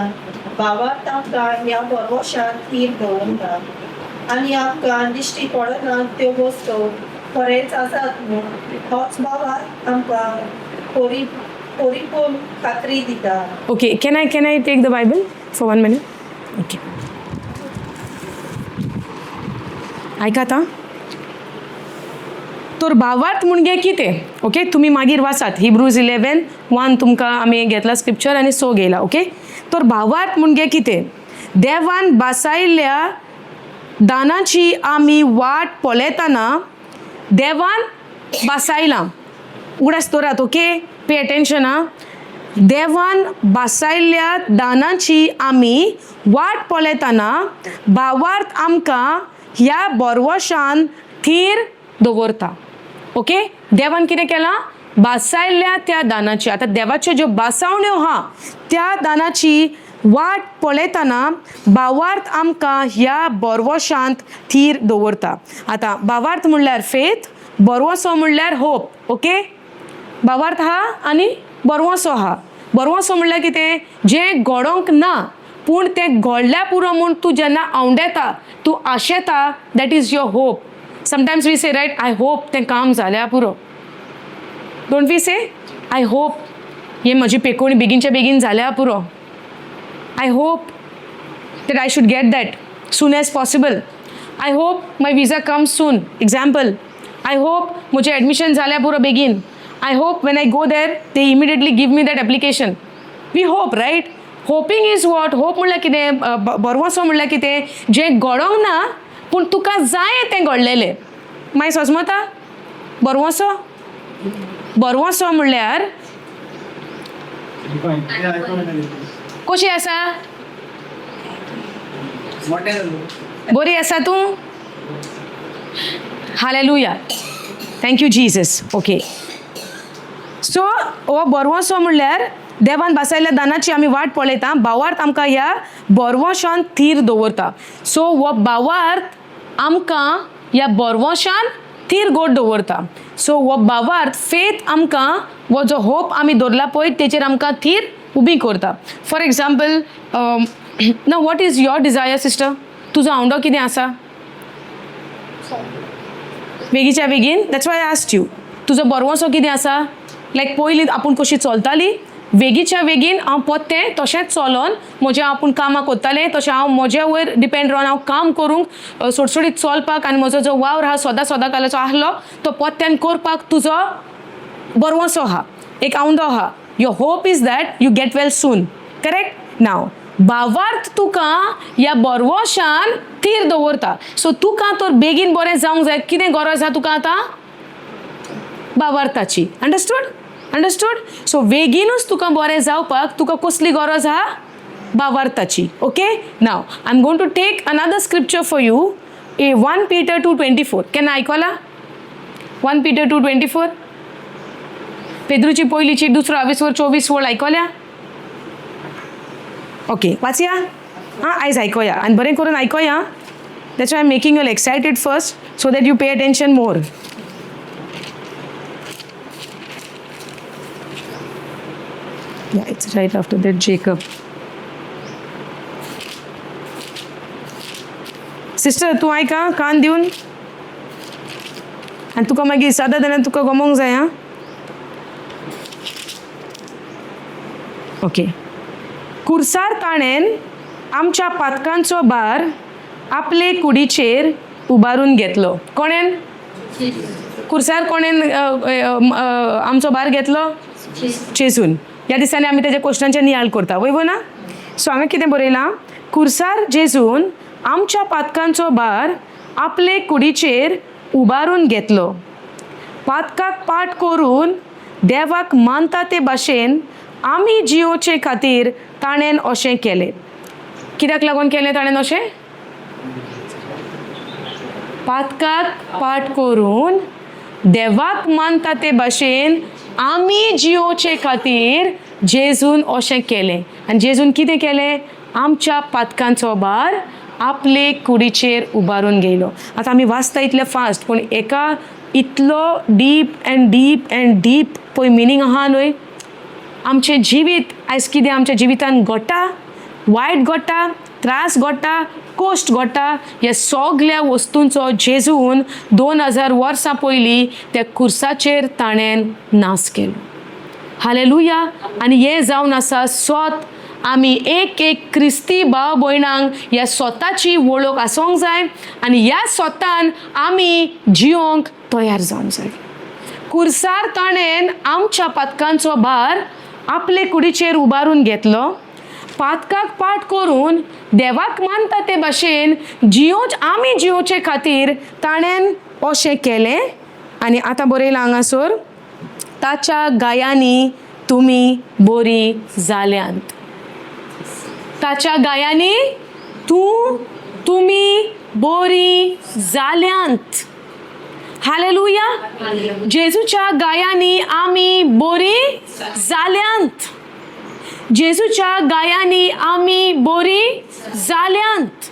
भावार्थ आमकां ह्या भरवशान थीर दवरता आनी आमकां दिश्टी पडना त्यो वस्तू खरेंच आसात म्हूण होच भावार्थ आमकां परिपूर्ण खात्री दिता. Okay, can I take the Bible for 1 minute? Okay. आयकात आं. तर भावार्थ म्हणजे कितें? ओके, तुमी मागीर वाचात हिब्रूज 11:1, तुमकां आमी घेतला स्क्रिप्चर आनी सो घेयला. ओके, तर भावार्थ म्हणजे कितें? देवान बासायल्ल्या दानाची आमी वाट पळयतना, देवान बासायलां, उगडास दवरात, ओके, पे अटेन्शन आं. देवान बासायल्ल्या दानाची आमी वाट पळयतना भावार्थ आमकां ह्या बोरवशान थीर दवरता. ओके, देवान कितें केलां? बासायल्ल्या त्या दानाची, आतां देवाच्यो ज्यो बासावण्यो आहा त्या दानाची वाट पळयतना भावार्थ आमकां ह्या बोरवशांत थीर दवरता. आतां भावार्थ म्हणल्यार फेथ, बोरवसो म्हणल्यार होप. ओके, भावार्थ आहा आनी बरवसो आहा. बरवसो म्हणल्यार कितें? जें घडोवंक ना पूण तें घडल्या पुरो म्हूण तूं जेन्ना आंवडेता, तूं आशेता, that is your hope. Sometimes we say, right, I hope तें काम जाल्या पुरो. Don't we say I hope हे म्हजी पेकोणी बेगीनच्या बेगीन जाल्या पुरो? I hope that I should get that soon as possible. I hope my visa comes soon. Example, I hope म्हजें एडमिशन जाल्या पुरो बेगीन. I hope when I go there, they immediately give me that application. We hope, right? Hoping is what? Hope म्हणल्यार कितें? बरवसो म्हणल्यार कितें? जें घडोंक ना पूण तुका जाय तें घडलेलें. मागीर सजमता बरवसो. बरवसो म्हणल्यार कशी आसा? बरी आसा तूं? Hallelujah, thank you Jesus. Okay, so हो बरवसो म्हणल्यार देवान बासायल्ल्या दानाची आमी वाट पळयता, भावार्थ आमकां ह्या बरवशान थीर दवरता. सो हो भावार्थ आमकां ह्या बरवशान थीर गोड दवरता. सो हो भावार्थ फेथ आमकां हो जो होप आमी दवरला पळय तेचेर आमकां थीर उबी करता. फॉर एग्जाम्पल ना, what is your desire, sister? तुजो आवंडो कितें आसा? बेगीच्या बेगीन. That's why I asked you, तुजो बरवसो कितें आसा? लायक पयलीं आपूण कशी चलताली, वेगीच्या वेगीन हांव पोत्तें तशेंच चलोन म्हजें आपूण कामां करतालें, तशें हांव म्हज्या वयर डिपेंड रावन हांव काम करूंक सोडसोडीत चलपाक आनी म्हजो जो वावर आहा सदां सदां कालाचो आहलो तो पोत्त्यान करपाक तुजो बरवसो आहा, एक आवंडो आहा. Your hope is that you get well soon, correct? Now भावार्थ तुका ह्या बरवशान थीर दवरता. सो तुका तर बेगीन बरें जावंक जाय, कितें गरज आहा तुका आतां? भावार्थाची. अंडरस्टूड? अंडरस्टूड? सो बेगीनूच तुका बरें जावपाक तुका कसली गरज आहा? भावार्थाची. Okay, now I am going to take another scripture for you, a 1 Peter 2:24. केन्ना आयकला 1 Peter 2:24? पेद्रूची पयलीची चीट, दुसरो आवीस वर 24 वळ आयकल्या? ओके, वाचया. आं, आयज आयकोया आनी बरें करून आयकोया. That's why I making you excited first so that you pay attention more. Yeah, it's right after that Jacob. Sister, तूं आयक आं कान दिवन, आनी तुका मागीर सादा जाल्यार तुका गमोंक जाय आं. ओके. कुर्सार ताणें आमच्या पातकांचो भार आपले कुडीचेर उबारून घेतलो. कोणेन? कुर्सार कोणेन आमचो भार घेतलो? जेजून. ह्या दिसांनी आमी तेज्या क्वेश्चनांचे नियाळ करता, वय ना? सो हांगा कितें बरयलां? कुर्सार जेजून आमच्या पातकांचो भार आपले कुडीचेर उबारून घेतलो, पातकाक पाठ करून देवाक मानता ते भाशेन आमी जियोचे खातीर ताणें अशें केलें. कित्याक लागून केलें ताणें अशें? पातकाक पाठ करून देवाक मानता ते भाशेन आमी जियोचे खातीर जेजून अशें केलें. आनी जेजून कितें केलें? आमच्या पातकांचो भार आपले कुडीचेर उबारून घेयलो. आतां आमी वाचता इतले फास्ट, पूण एका इतलो deep and deep and deep पळय मिनींग आहा न्हय. आमचें जिवीत आयज कितें आमच्या जिवितान घडटा, वायट घडटा, त्रास घडटा, कोश्ट घडटा, ह्या सगल्या वस्तूंचो जेजून 2000 वर्सां पयलीं त्या कुर्साचेर ताणें नाश केलो. हालेलुया. आनी हें जावन आसा स्वत. आमी एक एक क्रिस्ती भाव भयणांक ह्या स्वताची वळख आसूंक जाय आनी ह्या स्वतान आमी जियोंक तयार जावंक जाय. कुर्सार ताणें आमच्या पातकांचो भार आपले कुडीचेर उबारून घेतलो, पातकाक पाठ करून देवाक मानता ते भाशेन जियोच आमी जियोचे खातीर ताणें अशें केलें. आनी आतां बरयलां हांगासर, ताच्या गायांनी तुमी बरी जाल्यांत. ताच्या गायांनी तूं तुमी बरी जाल्यांत. हालेलुया. जेजूच्या गायांनी आमी बरी जाल्यांत. जेजूच्या गायांनी आमी बरी जाल्यांत.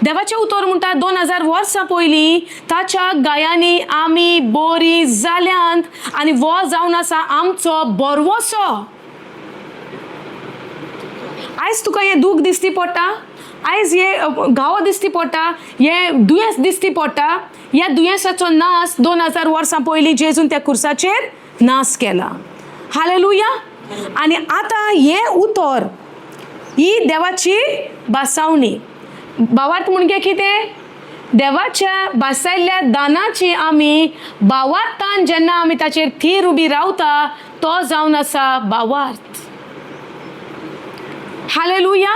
देवाचें उतर म्हणटा 2000 वर्सां पयलीं ताच्या गायांनी आमी बरी जाल्यांत आनी वो जावन आसा आमचो बरवसो. आयज तुका हें दूख दिसती पडटा, आयज हे घावो दिसती पडटा, हें दुयेंस दिसती पडटा. ह्या दुयेंसाचो नाश 2000 वर्सां पयलीं जेजून त्या कुर्साचेर नाश केला. हालेलुया. आनी आतां हें उतर ही देवाची भासावणी. भावार्थ म्हणजे कितें? देवाच्या भासायल्ल्या दानाची आमी भावार्थान जेन्ना आमी ताचेर थीर उबी रावता तो जावन आसा भावार्थ. Hallelujah.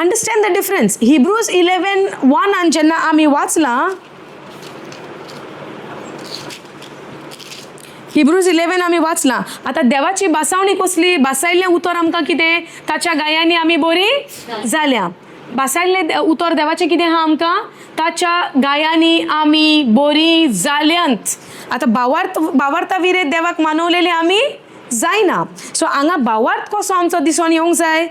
Understand the difference. Hebrews 11:1 जेन्ना आमी वाचलां, हिब्रूज 11 आमी वाचलां. आतां देवाची भासावणी कसली? भासायल्लें उतर आमकां कितें? ताच्या गायांनी आमी बरी जाल्या. भासायल्लें उतर देवाचें कितें आहा आमकां? ताच्या गायांनी आमी बरी जाल्यांत. आतां भावार्थ, भावार्था विरेत देवाक मानवलेले आमी जायना. सो हांगा भावार्थ कसो आमचो दिसोन येवंक जाय?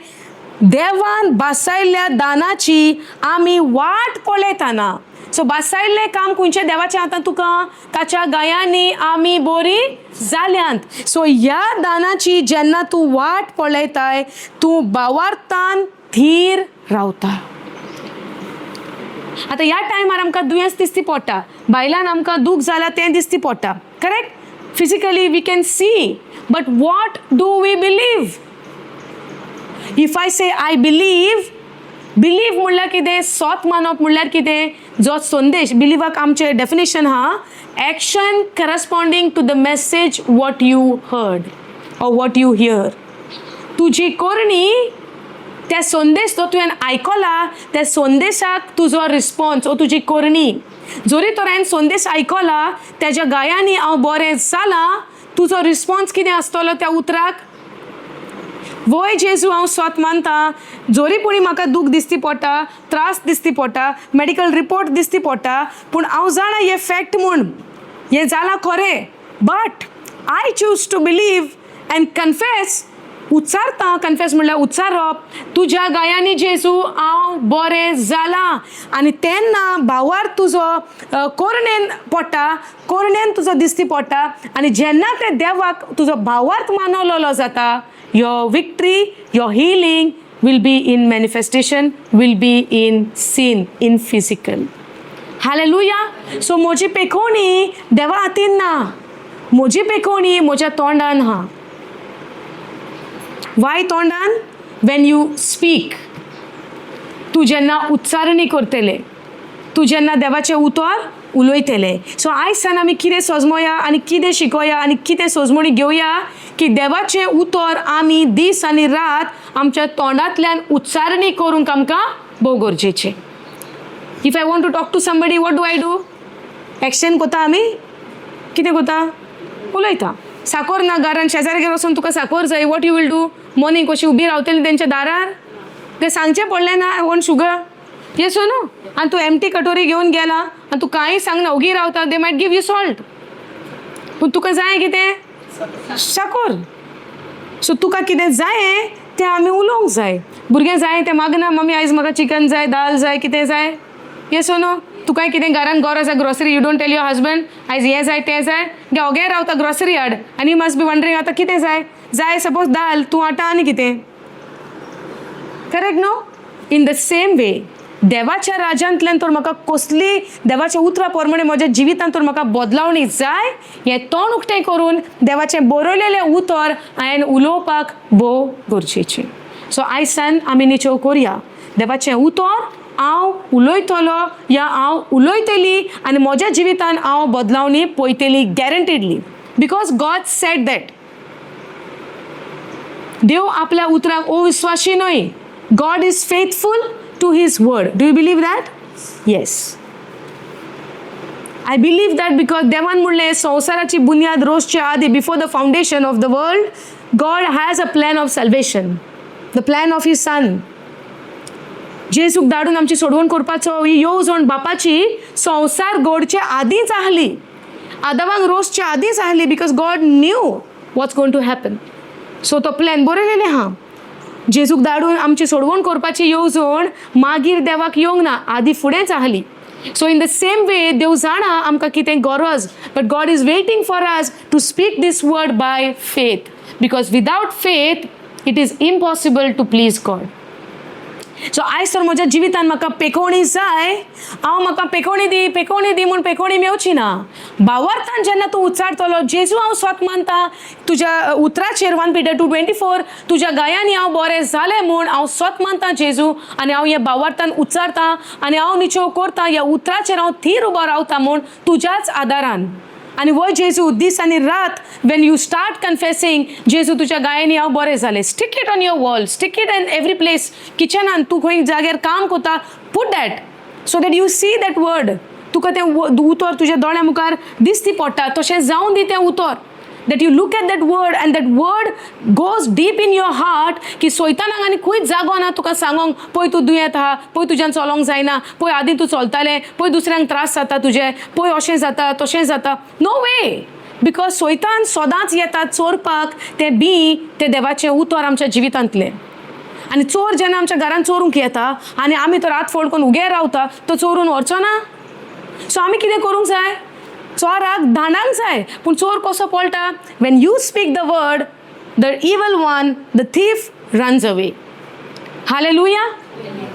देवान भासायल्ल्या दानाची आमी वाट पळयतना. सो भासायल्लें काम खंयचें देवाचें आतां तुका? ताच्या गायांनी आमी बरी जाल्यांत. सो ह्या दानाची जेन्ना तूं वाट पळयताय तूं भावार्थान थीर रावता. आतां ह्या टायमार आमकां दुयेंस दिसती पडटा, बायलान आमकां दूख जालां तें दिसती पडटा, correct? Physically we can see, but what do we believe? If I say I believe, believe म्हणल्यार कितें? सोत मानप म्हणल्यार कितें? जो संदेश बिलिवाक आमचें डेफिनेशन आहा, action corresponding to the message what you heard or what you hear. तुजी करणी त्या संदेश जो तुवें आयकला त्या संदेशाक तुजो रिस्पॉन्स ओ तुजी करणी. जरी तर हांवें संदेश आयकला, तेज्या गायांनी हांव बरें जालां, तुजो रिस्पॉन्स कितें आसतलो त्या उतराक? वय जेजू, हांव सोत मानता, जरी पुणी म्हाका दूख दिसती पडटा, त्रास दिसती पडटा, मेडिकल रिपोर्ट दिसती पडटा, पूण हांव जाणा हें फॅक्ट म्हूण, हें जालां खरें, but I choose to believe and confess. उच्चारता, कन्फेस म्हणल्यार उच्चारप, तुज्या गायांनी जेजू हांव बरें जालां. आनी तेन्ना भावार तुजो कोरणेन पडटा, कोरणेन तुजो दिसती पडटा, आनी जेन्ना ते देवाक तुजो भावार्थ मानवलेलो जाता, your victory, your healing will be in manifestation, will be in seen in physical. Hallelujah. So म्हजी पेखोवणी देवा हातीन ना, म्हजी पेखोवणी म्हज्या तोंडान आहा. वाय तोंडान? When you speak, तूं जेन्ना उच्चारणी करतले, तूं जेन्ना देवाचें उतर उलयतले. सो आयज सान आमी कितें सजमोया आनी कितें शिकोया आनी कितें सजमोणी घेवया की देवाचें उतर आमी दीस आनी रात आमच्या तोंडांतल्यान उच्चारणी करूंक आमकां भोव गरजेचें. If I want to talk to somebody, what do I do? Action कोता आमी? कितें कोता? उलयता. साकोर ना घरान, शेजाऱ्यागेर वचून तुका साकोर जाय, what you will do? Morning कशी उबी रावतली तेंच्या दारार? तें सांगचें पडलें ना, I want sugar, yes no? आनी तूं एमटी कटोरी घेवन गेला आनी तूं कांय सांगना, ओगी रावता, they might give you salt, पूण तुका जाय कितें? साकोर. सो तुका कितें जाय तें आमी उलोवंक जाय. भुरगें जाय तें मागना, मम्मी आयज म्हाका चिकन जाय, दाल जाय, कितें जाय, येस नो? तुकाय कितें घरान गरज आसा grocery, you don't tell your husband आयज हें जाय तें जाय? गे ओगे रावता ग्रॉसरी हाड आनी you must be wondering आतां कितें जाय. जाय सपोज दाल, तूं हाडटा आनी कितें, correct no? In the same way, देवाच्या राज्यांतल्यान तर म्हाका कसली देवाच्या उतरा प्रमाणे म्हज्या जिवितांत तर म्हाका बदलावणी जाय, हें तोंड उक्तें करून देवाचें बरयलेलें उतर हांवें उलोवपाक भोव गरजेचें. सो आयज सान आमी निचेव करया, देवाचें उतर हांव उलयतलो या हांव उलयतली आनी म्हज्या जिवितान हांव बदलावणी पळयतली guaranteedly, because God said that. देव आपल्या उतराक अविस्वाशी न्हय. God is faithful to his word. Do you believe that? Yes, I believe that, because देवान म्हणलें, संवसाराची बुन्याद रोसच्या आदी, before the foundation of the world, God has a plan of salvation, the plan of his son जेजूक धाडून आमची सोडवण करपाचो. ही येवजण बापाची संवसार घडचे आदींच आहली, आदावांक रोसचे आदींच आहली, because God knew what's going to happen. So तो प्लॅन बरयलेलें आहा. जेजूक धाडून आमची सोडवण करपाची येवजण मागीर देवाक येवंक ना, आदी फुडेंच आहली. So in the same way, देव जाणा आमकां कितें गरज, but God is waiting for us to speak this word by faith, because without faith it is impossible to please God. So आयज तर म्हज्या जिवितान म्हाका पेकोवणी जाय, हांव म्हाका पेकोवणी दी, पेकोवणी दी म्हूण पेकोवणी मेवची ना. भावार्थान जेन्ना तूं उच्चारतलो, जेजू हांव स्वत मानता तुज्या उतराचेर, 1 Peter 2:24, तुज्या गायांनी हांव बरें जालें म्हूण हांव स्वत मानता जेजू, आनी हांव ह्या भावार्थान उच्चारता आनी हांव निचेव करता, ह्या उतराचेर हांव थीर उबो रावता म्हूण तुज्याच आदारान. आनी वय जेजू, दीस आनी रात when you start confessing, जेजू तुज्या गायांनी हांव बरें जालें, stick it on your wall, stick it in every place. किचनान तूं खंय जाग्यार काम करता, put that so that you see that word. तुका तें उतर तुज्या दोळ्या मुखार दिसती पडटा, तशें जावन दी तें उतर, that you look at that word and that word goes deep in your heart, की सोयतानाक आनी खंयच जागो ना तुका सांगोंक, पळय तूं दुयेंत आहा, पळय तुज्यान चलोंक जायना, पळय आदीं तूं चलतालें, पळय दुसऱ्यांक त्रास जाता तुजे, पळय अशें जाता तशें जाता. नो वे, because सोयतान सदांच येता चोरपाक तें बी, तें देवाचें उतर आमच्या जिवितांतलें. आनी चोर जेन्ना आमच्या घरान चोरूंक येता आनी आमी तो रात फोड करून उगे रावता, तो चोरून व्हरचो ना? सो आमी कितें करूंक जाय? चोराक धांडांक जाय. पूण चोर कसो पळटा? When you speak the word, the evil one, the thief runs away. Hallelujah.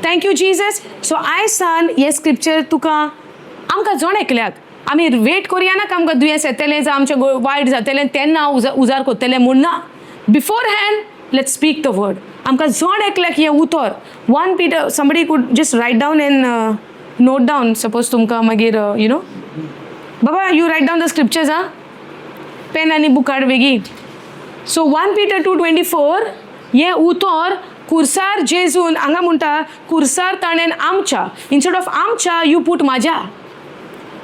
Thank you Jesus. So आयज सान हें स्क्रिप्चर तुका आमकां जण एकल्याक आमी वेट करुया नाका आमकां दुयेंस येतलें जावं आमचें वायट जातलें तेन्ना उजार करतलें म्हूण ना. Beforehand let speak the word. आमकां जण एकल्याक हें उतर 1 Peter somebody could just write down and note down suppose तुमकां मागीर you know Baba you write down the scriptures आं पेन आनी बूक हाड बेगी. सो 1 Peter 2:24 हें उतर कुर्सार जेजून हांगा म्हणटा कुर्सार ताणें आमच्या, इन्स्टेड ऑफ आमच्या you put म्हाज्या,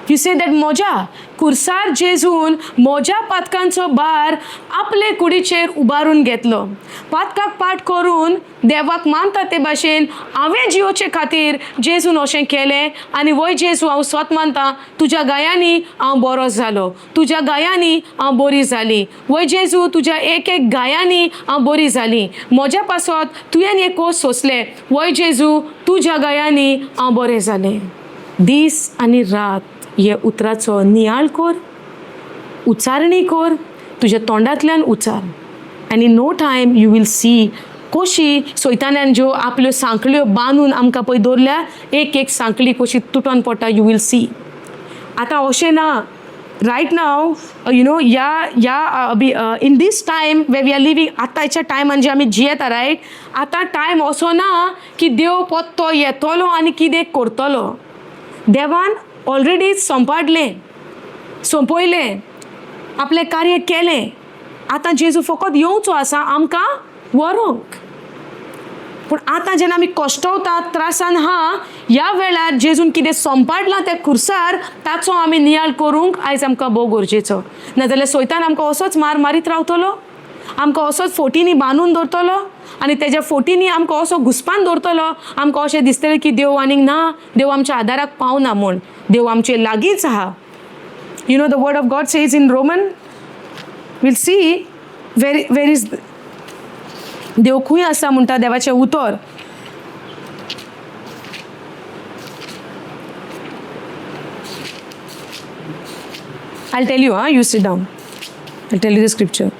you say that म्हज्या कुर्सार जेजून म्हज्या पातकांचो भार आपले कुडीचेर उबारून घेतलो. पातकाक पाठ करून देवाक मानता ते भाशेन हांवें जियोचे खातीर जेजून अशें केलें आनी वय जेजू हांव स्वत मानता तुज्या गायांनी हांव बरो जालो, तुज्या गायांनी हांव बरी जाली, वय जेजू तुज्या एक एक गायांनी हांव बरी जाली, म्हज्या पासत तुवें एक कोस सोंसलें, वय जेजू तुज्या गायांनी हांव बरें जालें. दीस आनी रात हे उतराचो नियाळ कर, उच्चारणी कर, तुज्या तोंडांतल्यान उच्चार आनी no time you will see कशी सैतानान ज्यो आपल्यो सांकळ्यो बांदून आमकां पळय दवरल्या एक एक सांकळी कशी तुटोन पडटा you will see. आतां अशें ना रायट now you know ह्या ह्या in this time way we are living आतांच्या टायमान जे आमी जियेता रायट आतां टायम असो ना की देव पोत्तो येतलो आनी कितें करतलो. देवान ऑलरेडी सोंपाडलें, सोंपयलें, आपलें कार्य केलें. आतां जेजू फकत येवचो आसा आमकां व्हरूंक. पूण आतां जेन्ना आमी कश्टवता त्रासान आहा ह्या वेळार जेजून कितें सोंपाडलां त्या खुर्सार ताचो आमी नियाळ करूंक आयज आमकां भोव गरजेचो. नाजाल्यार सैतान आमकां असोच मार मारीत रावतलो, आमकां असोच फोटींनी बांदून दवरतलो आनी तेज्या फोटींनी आमकां असो घुसपान दवरतलो, आमकां अशें दिसतलें की देव आनीक ना, देव आमच्या आदाराक पावना म्हूण. देव आमचे लागींच आहा. You know the word of God says in Roman, we'll see where is देव खंय आसा म्हणटा देवाचें उतर. I'll tell you, you sit down. I'll tell you the scripture.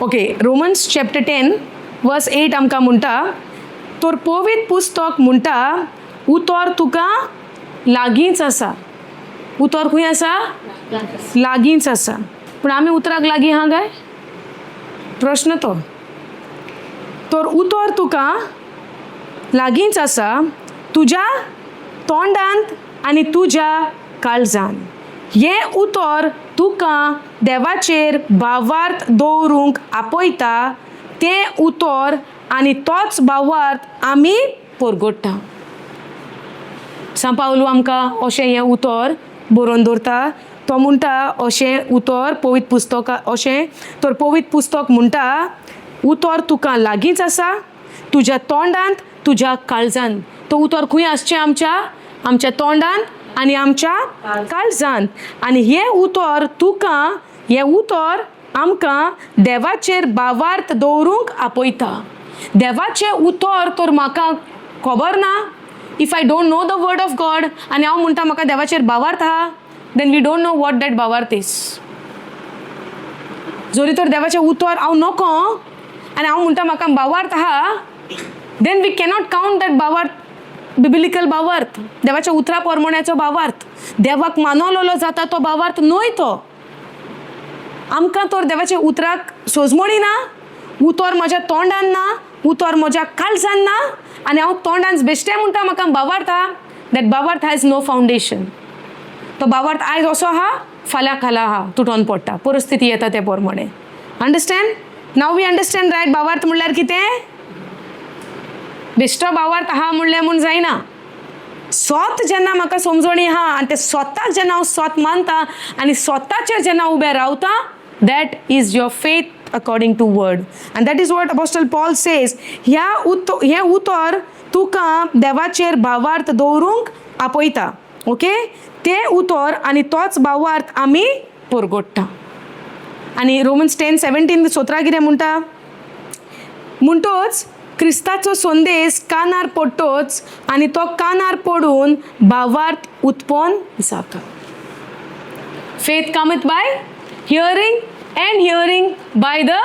Okay, Romans chapter 10 verse 8 आमकां म्हणटा तर पवित्र पुस्तक म्हणटा उतर तुका लागींच आसा. उतर खंय आसा? लागींच आसा. पूण आमी उतराक लागीं आहा काय? प्रश्न तो. तर उतर तुका लागींच आसा तुज्या तोंडांत आनी तुज्या काळजान. हें उतर तुका देवाचेर भावार्थ दवरूंक आपयता, तें उतर आनी तोच भावार्थ आमी परगट्टा. सांव पावलू आमकां अशें हें उतर बरोवन दवरता. तो म्हणटा अशें उतर पवित्र पुस्तका अशें तर पवित्र पुस्तक म्हणटा उतर तुका लागींच आसा तुज्या तोंडांत तुज्या काळजान. तो उतर खंय आसचें? आमच्या आमच्या तोंडांत आनी आमच्या काळजान. आनी हें उतर तुका, हें उतर आमकां देवाचेर भावार्थ दवरूंक आपयता. देवाचें उतर तर म्हाका खबर ना, if I don't know the word of God आनी हांव म्हणटा म्हाका देवाचेर भावार्थ आहा, then we don't know what that भावार्थ is. जरी तर देवाचें उतर हांव नको आनी हांव म्हणटा म्हाका भावार्थ आहा, then we cannot count that भावार्थ बिबिलिकल भावार्थ, देवाच्या उतरा प्रमाण्याचो भावार्थ, देवाक मानवलेलो जाता तो भावार्थ न्हय तो. आमकां तर देवाच्या उतराक सोजमणी ना, उतर म्हज्या तोंडान ना, उतर म्हज्या काळजान ना आनी हांव तोंडान बेश्टें म्हणटा म्हाका भावार्थ आहा, that भावार्थ हॅज नो फावंडेशन. तो भावार्थ आयज असो आहा, फाल्यां खाला आहा, तुटोन पडटा, परिस्थिती येता ते प्रमाणे. Understand? Now we understand right भावार्थ म्हणल्यार कितें? बेश्टो भावार्थ आहा म्हणलें म्हूण जायना. स्वत जेन्ना म्हाका समजणी आहा आनी ते स्वताक जेन्ना हांव स्वत मानता आनी स्वताचेर जेन्ना उबें रावता, that is your faith according to word. And that is what apostle Paul says. ह्या हें उतर तुका देवाचेर भावार्थ दवरूंक आपयता. ओके, तें उतर आनी तोच भावार्थ आमी परगट्टा. आनी रोमन्स 10:17 कितें म्हणटा? म्हणटोच क्रिस्ताचो संदेश कानार पडटोच आनी तो कानार पडून भावार्थ उत्पन्न जाता. Faith cometh by hearing and hearing by the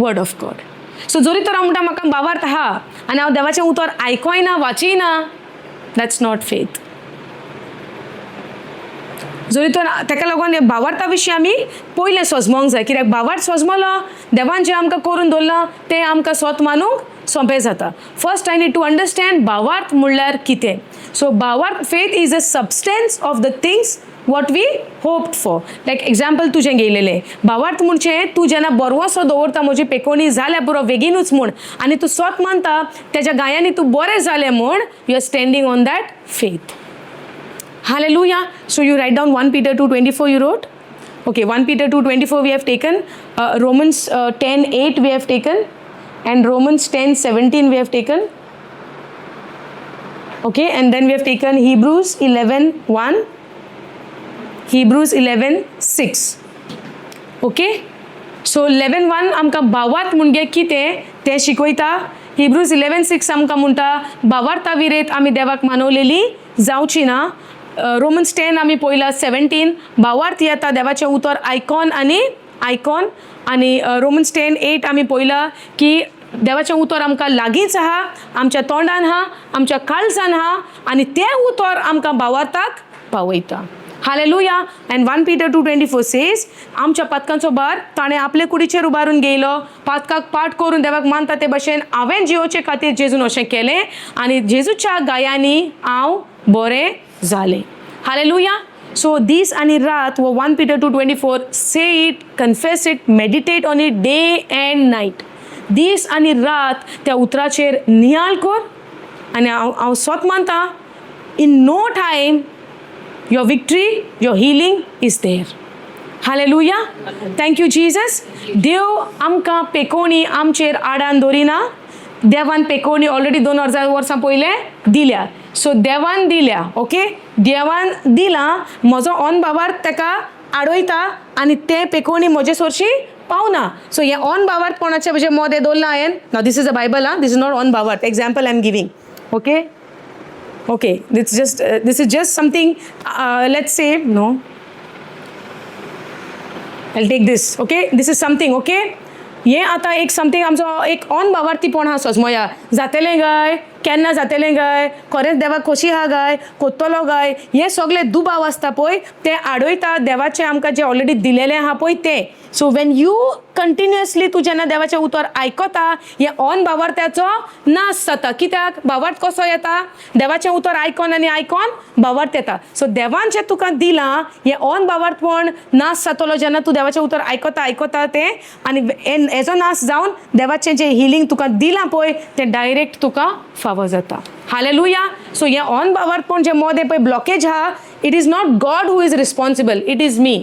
word of God. So जरी तर हांव म्हणटा म्हाका भावार्थ आहा आनी हांव देवाचें उतर आयकोय ना, वाचीय ना, that's not faith. जरी तर ताका लागून ह्या भावार्था विशीं आमी पयलें सोजमोंक जाय, कित्याक भावार्थ सोजमलो, देवान जें आमकां करून दवरलां तें आमकां सोत मानूंक सोंपें जाता. First I need to understand भावार्थ म्हणल्यार कितें. सो भावार्थ, faith is a substance of the things what we hoped for. Like example तुजें घेयलेलें, भावार्थ म्हणजे तूं जेन्ना बरवसो दवरता म्हजी पेकोणी जाल्या पुरो बेगीनूच म्हूण, आनी तूं सोत मानता तेज्या गायांनी तूं बरें जालें म्हूण, you are standing on that faith. Hallelujah. So you write down 1 Peter 2:24 you wrote? Okay, 1 Peter 2:24 we have taken. Romans 10:8 we have taken. And Romans 10:17 we have taken. Okay, and then we have taken Hebrews 11:1. Hebrews 11:6. Okay? So 11:1 आमकां भावार्थ म्हणजे कितें तें शिकयता. Hebrews 11:6 आमकां म्हणटा भावार्था विरेत आमी देवाक मानवलेली जावची ना. रोमन्स 10 आमी पळयला 17, भावार्थ येता देवाचें उतर आयकोन आनी आयकोन. आनी रोमन्स 10:8 आमी पळयला की देवाचें उतर आमकां लागींच आहा, आमच्या तोंडान आहा, आमच्या काळजान आहा, आनी तें उतर आमकां भावार्थाक पावयता. Hallelujah. And 1 Peter 2:24 says आमच्या पातकांचो भार ताणें आपले कुडीचेर उबारून घेयलो, पातकाक पाठ करून देवाक मानता ते भशेन हांवें जियोचे खातीर जेजून अशें केलें आनी जेजूच्या गायांनी हांव बरें जालें. हालेलुया. सो दीस आनी रात वो 1 Peter 2:24 say it, confess it, meditate on it day and night. दीस आनी रात त्या उतराचेर नियाळ कर आनी हांव सोत मानता, in no time your victory, your healing is there. Hallelujah. Thank you Jesus. देव आमकां पेकोवणी आमचेर आडान दवरिना. देवान पेकोवणी ऑलरेडी 2000 वर्सां पयलें दिल्या. सो देवान दिल्या, ओके, देवान दिलां, म्हजो ऑन भावार्थ ताका आडयता आनी तें पेकोवणी म्हजे सोरशी पावना. सो हें ऑन भावार्थपणाचें म्हजें मोदें दवरलां हांवें. Now this is a Bible आं, this is not on भावार्थ, example I am giving, okay. Okay, this is just something, let's say, no, I'll take this. Okay, this is something. Okay, हें आतां एक something आमचो एक on भावार्थीपण आहा सजमोया, जातेलें काय, केन्ना जातेलें काय, खरेंच देवाक खोशी आहा काय, कोत्तलो काय, हें सगळें दुबाव आसता पळय, तें आडयता देवाचें आमकां जें ऑलरेडी दिलेलें आहा पळय तें. सो when you continuously तूं जेन्ना देवाचें उतर आयकता, हें ऑन भावार्थ्याचो नाश जाता. कित्याक भावार्थ कसो येता? देवाचें उतर आयकोन आनी आयकोन भावार्थ येता. सो देवान जें तुका दिलां हें ऑन भावार्थपण नाश जातलो जेन्ना तूं देवाचें उतर आयकता आयकता तें, आनी हेजो नाश जावन देवाचें जें हिलींग तुका दिलां पळय तें डायरेक्ट तुका फावो जाता. हालेलुया. सो हें ऑन भावार्थपण जें मोदें पळय ब्लॉकेज आहा, it is not God who is responsible, it is me,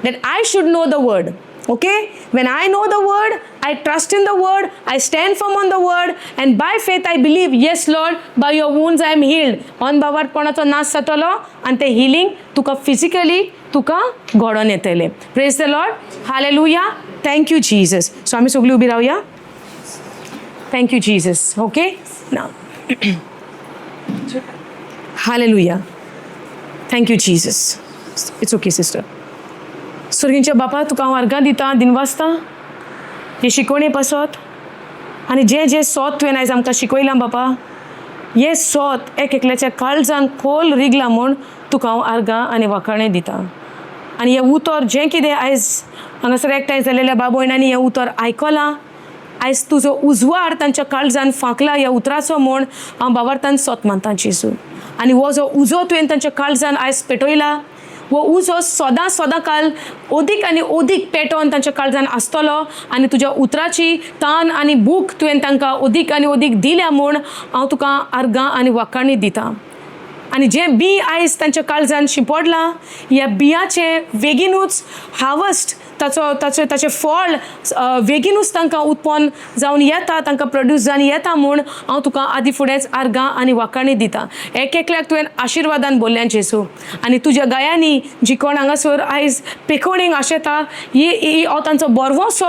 that I should know the word. Okay? When I know the word, I trust in the word, I stand firm on the word, and by faith I believe, yes, Lord, by your wounds I am healed. On भावार्थपणाचो नाश जातलो आनी तें healing तुका physically तुका घडोवन येतलें. Praise the Lord. Hallelujah. Thank you Jesus. So आमी सगळीं उबी रावया. Thank you Jesus. Okay ना. Hallelujah. Thank you Jesus. It's okay sister. सर्गींच्या बापा, तुका हांव अर्गां दिता, दिनवासता हे शिकवणे पासत आनी जें जें सोत तुवें आयज आमकां शिकयलां बापा, हें सोत एक एकल्याच्या काळजान खोल रिगलां म्हूण तुका हांव आर्गां आनी वाखाणें दिता. आनी हें उतर जें कितें आयज हांगासर एकठांय जालेल्या बाब भयणांनी हें उतर आयकलां, आयज तुजो उजवाड तांच्या काळजान फांकला ह्या उतराचो म्हूण हांव बाबार्थान सोत मानता जेजू. आनी हो जो उजो तुवें तांच्या काळजान आयज पेटयला, हो उजो सदां सदां काल अदीक आनी अदीक पेटोवन तांच्या काळजान आसतलो आनी तुज्या उतराची तान आनी भूक तुवें तांकां अदीक आनी अदीक दिल्या म्हूण हांव तुका आर्गां आनी वाखाणी दिता. आनी जें बी आयज तांच्या काळजान शिंपडलां, ह्या बियाचें बेगीनूच हार्वस्ट ताचो ताचें ताचें फळ बेगीनूच तांकां उत्पन्न जावन येता, तांकां प्रोड्यूस जावन येता म्हूण हांव तुका आदी फुडेंच आर्गां आनी वाखाणी दिता. एक एकल्याक तुवें आशिर्वादान भरल्यां जेजू आनी तुज्या गायांनी जी कोण हांगासर आयज पेकोणींक आशेता ही ही हो तांचो बरवसो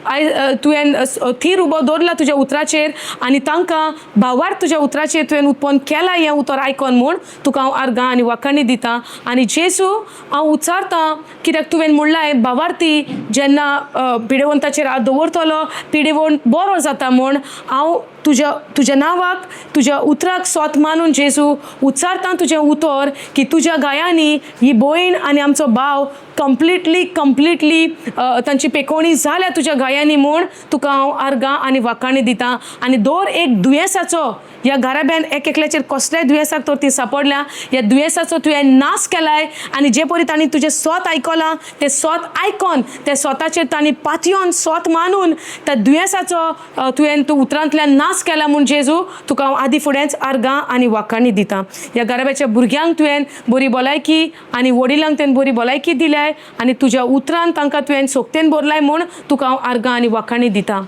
आयज तुवें थीर उबो दवरला तुज्या उतराचेर आनी तांकां भावार्थ तुज्या उतराचेर तुवें उत्पन्न केलां हें उतर आयकोन म्हूण तुका हांव आर्गां आनी वाखाणी दिता. आनी जेजू हांव उच्चारतां कित्याक तुवें म्हणलां भावार्थी जेन्ना पिडेवंताचेर हात दवरतलो पिडेवंत बरो जाता म्हूण हांव तुज्या तुज्या नांवाक तुज्या उतराक सोत मानून जेजू उच्चारतां तुजें उतर की तुज्या गायांनी ही भयण आनी आमचो भाव कंप्लिटली कंप्लिटली तांची पेकोवणी जाल्या तुज्या गायांनी म्हूण तुका हांव आर्गां आनी वाखाणी दितां. आनी दर एक दुयेंसाचो ह्या घराब्यान एक एकल्याचेर कसल्याय दुयेंसाक तर ती सांपडल्या ह्या दुयेंसाचो तुवें नाश केलाय आनी जे परी तांणी तुजें सोत आयकलां तें सोत आयकोन त्या सोताचेर तांणी पातयोन सोत मानून त्या दुयेंसाचो तुवें तूं उतरांतल्यान नाश केला म्हूण जेजू तुका हांव आदी फुडेंच आर्गां आनी वाखाणी दितां. ह्या घराब्याच्या भुरग्यांक तुवें बरी भलायकी आनी वडिलांक तुवें बरी भलायकी दिल्याय आनी तुज्या उतरान तांकां तुवें सोकतेन भरलाय म्हूण तुका हांव आर्गां आनी वाखाणी दितां.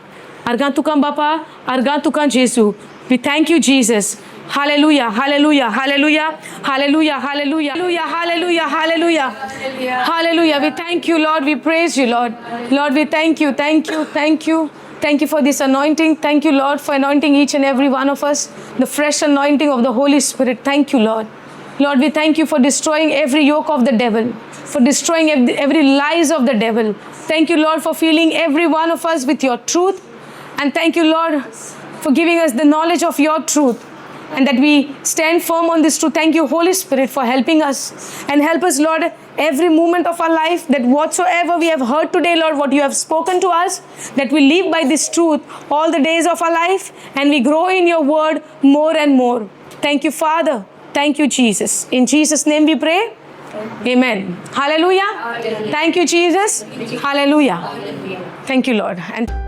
आर्गां तुका बापा, आर्गां तुका जेजू. We thank you, Jesus. Hallelujah, hallelujah, hallelujah, hallelujah, hallelujah, hallelujah, hallelujah, hallelujah, hallelujah. We thank you, Lord. We praise you, Lord. Lord, we thank you, thank you, thank you. Thank you for this anointing. Thank you, Lord, for anointing each and every one of us, the fresh anointing of the Holy Spirit. Thank you, Lord. Lord, we thank you for destroying every yoke of the devil, for destroying every lies of the devil. Thank you, Lord, for filling every one of us with your truth. And thank you, Lord, for giving us the knowledge of your truth and that we stand firm on this truth. Thank you, Holy Spirit, for helping us. And help us, Lord, every moment of our life, that whatsoever we have heard today, Lord, what you have spoken to us, that we live by this truth all the days of our life and we grow in your word more and more. Thank you, Father. Thank you, Jesus. In Jesus' name we pray. Amen. Hallelujah. Thank you, Jesus. Hallelujah. Thank you, Lord. And